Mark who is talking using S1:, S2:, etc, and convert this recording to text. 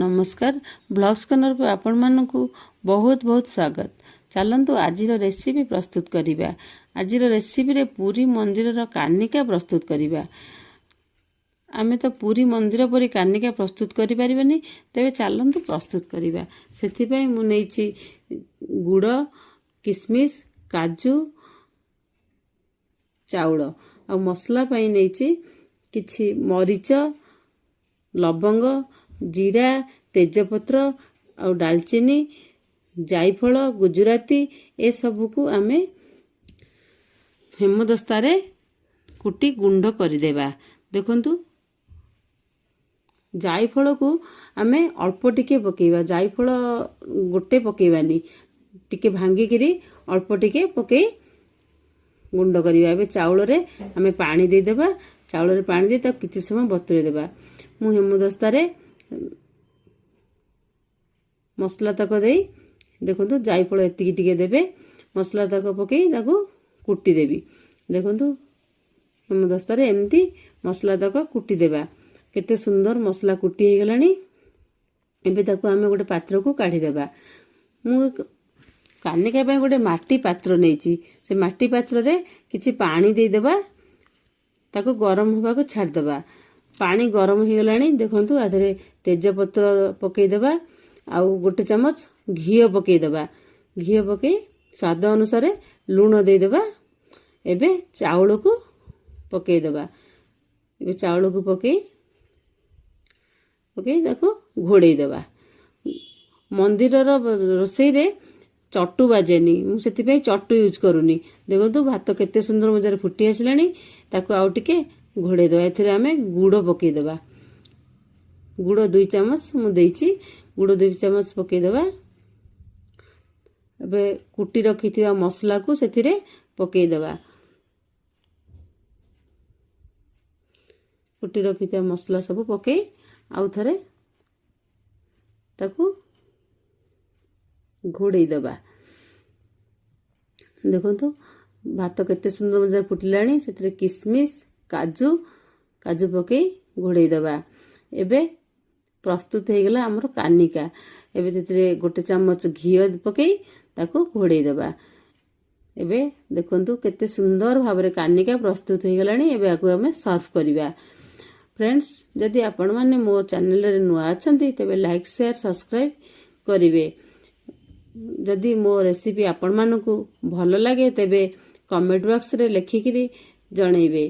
S1: ନମସ୍କାର, ବ୍ଲଗ୍ସ କର୍ଣ୍ଣରକୁ ଆପଣମାନଙ୍କୁ ବହୁତ ବହୁତ ସ୍ୱାଗତ। ଚାଲନ୍ତୁ, ଆଜିର ରେସିପି ପ୍ରସ୍ତୁତ କରିବା। ଆଜିର ରେସିପିରେ ପୁରୀ ମନ୍ଦିରର କାନିକା ପ୍ରସ୍ତୁତ କରିବା। ଆମେ ତ ପୁରୀ ମନ୍ଦିର ପରି କାନିକା ପ୍ରସ୍ତୁତ କରିପାରିବାନି, ତେବେ ଚାଲନ୍ତୁ ପ୍ରସ୍ତୁତ କରିବା। ସେଥିପାଇଁ ମୁଁ ନେଇଛି ଗୁଡ଼, କିସମିସ୍, କାଜୁ, ଚାଉଳ। ଆଉ ମସଲା ପାଇଁ ନେଇଛି କିଛି ମରିଚ, ଲବଙ୍ଗ, ଜିରା, ତେଜପତ୍ର ଆଉ ଡାଲଚିନି, ଜାଇଫଳ, ଗୁଜୁରାତି। ଏସବୁକୁ ଆମେ ହେମଦସ୍ତାରେ କୁଟି ଗୁଣ୍ଡ କରିଦେବା। ଦେଖନ୍ତୁ, ଜାଇଫଳକୁ ଆମେ ଅଳ୍ପ ଟିକେ ପକେଇବା। ଜାଇଫଳ ଗୋଟେ ପକେଇବାନି, ଟିକେ ଭାଙ୍ଗିକିରି ଅଳ୍ପ ଟିକେ ପକେଇ ଗୁଣ୍ଡ କରିବା। ଏବେ ଚାଉଳରେ ଆମେ ପାଣି ଦେଇଦେବା। ଚାଉଳରେ ପାଣି ଦେଇ ତାକୁ କିଛି ସମୟ ବତୁରେଇ ଦେବା। ମୁଁ ହେମଦସ୍ତାରେ ମସଲା ତକ ଦେଇ, ଦେଖନ୍ତୁ, ଜାଇଫଳ ଏତିକି ଟିକେ ଦେବେ, ମସଲା ତକ ପକେଇ ତାକୁ କୁଟିଦେବି। ଦେଖନ୍ତୁ, ହେମଦସ୍ତାରେ ଏମିତି ମସଲା ତକ କୁଟିଦେବା। କେତେ ସୁନ୍ଦର ମସଲା କୁଟି ହେଇଗଲାଣି। ଏବେ ତାକୁ ଆମେ ଗୋଟେ ପାତ୍ରକୁ କାଢ଼ିଦେବା। ମୁଁ କାନିକା ପାଇଁ ଗୋଟେ ମାଟି ପାତ୍ର ନେଇଛି। ସେ ମାଟି ପାତ୍ରରେ କିଛି ପାଣି ଦେଇଦେବା, ତାକୁ ଗରମ ହେବାକୁ ଛାଡ଼ିଦେବା। ପାଣି ଗରମ ହେଇଗଲାଣି, ଦେଖନ୍ତୁ। ଆ ଦେହରେ ତେଜପତ୍ର ପକେଇଦେବା ଆଉ ଗୋଟେ ଚାମଚ ଘିଅ ପକେଇଦେବା। ଘିଅ ପକେଇ ସ୍ୱାଦ ଅନୁସାରେ ଲୁଣ ଦେଇଦେବା। ଏବେ ଚାଉଳକୁ ପକେଇଦେବା। ଏବେ ଚାଉଳକୁ ପକେଇ ପକେଇ ତାକୁ ଘୋଡ଼େଇ ଦେବା। ମନ୍ଦିରର ରୋଷେଇରେ ଚଟୁ ବାଜେନି, ମୁଁ ସେଥିପାଇଁ ଚଟୁ ୟୁଜ୍ କରୁନି। ଦେଖନ୍ତୁ, ଭାତ କେତେ ସୁନ୍ଦର ମଜାରେ ଫୁଟି ଆସିଲାଣି। ତାକୁ ଆଉ ଟିକେ ଘୋଡ଼େଇ ଦେବା। ଏଥିରେ ଆମେ ଗୁଡ଼ ପକେଇଦେବା। ଗୁଡ଼ 2 ଚାମଚ ମୁଁ ଦେଇଛି। ଗୁଡ଼ 2 ଚାମଚ ପକେଇଦେବା। ଏବେ କୁଟି ରଖିଥିବା ମସଲାକୁ ସେଥିରେ ପକେଇଦେବା। କୁଟି ରଖିଥିବା ମସଲା ସବୁ ପକେଇ ଆଉ ଥରେ ତାକୁ ଘୋଡ଼େଇ ଦେବା। ଦେଖନ୍ତୁ, ଭାତ କେତେ ସୁନ୍ଦର ମଜାରେ ଫୁଟିଲାଣି। ସେଥିରେ କିସମିସ୍, କାଜୁ ପକେଇ ଘୋଡ଼େଇ ଦେବା। ଏବେ ପ୍ରସ୍ତୁତ ହେଇଗଲା ଆମର କାନିକା। ଏବେ ସେଥିରେ ଗୋଟେ ଚାମଚ ଘିଅ ପକେଇ ତାକୁ ଘୋଡ଼େଇ ଦେବା। ଏବେ ଦେଖନ୍ତୁ, କେତେ ସୁନ୍ଦର ଭାବରେ କାନିକା ପ୍ରସ୍ତୁତ ହେଇଗଲାଣି। ଏବେ ଆକୁ ଆମେ ସର୍ଭ କରିବା। ଫ୍ରେଣ୍ଡସ୍, ଯଦି ଆପଣମାନେ ମୋ ଚ୍ୟାନେଲରେ ନୂଆ ଅଛନ୍ତି, ତେବେ ଲାଇକ୍, ସେୟାର, ସବସ୍କ୍ରାଇବ୍ କରିବେ। ଯଦି ମୋ ରେସିପି ଆପଣମାନଙ୍କୁ ଭଲ ଲାଗେ, ତେବେ କମେଣ୍ଟ ବକ୍ସରେ ଲେଖିକିରି ଜଣେଇବେ।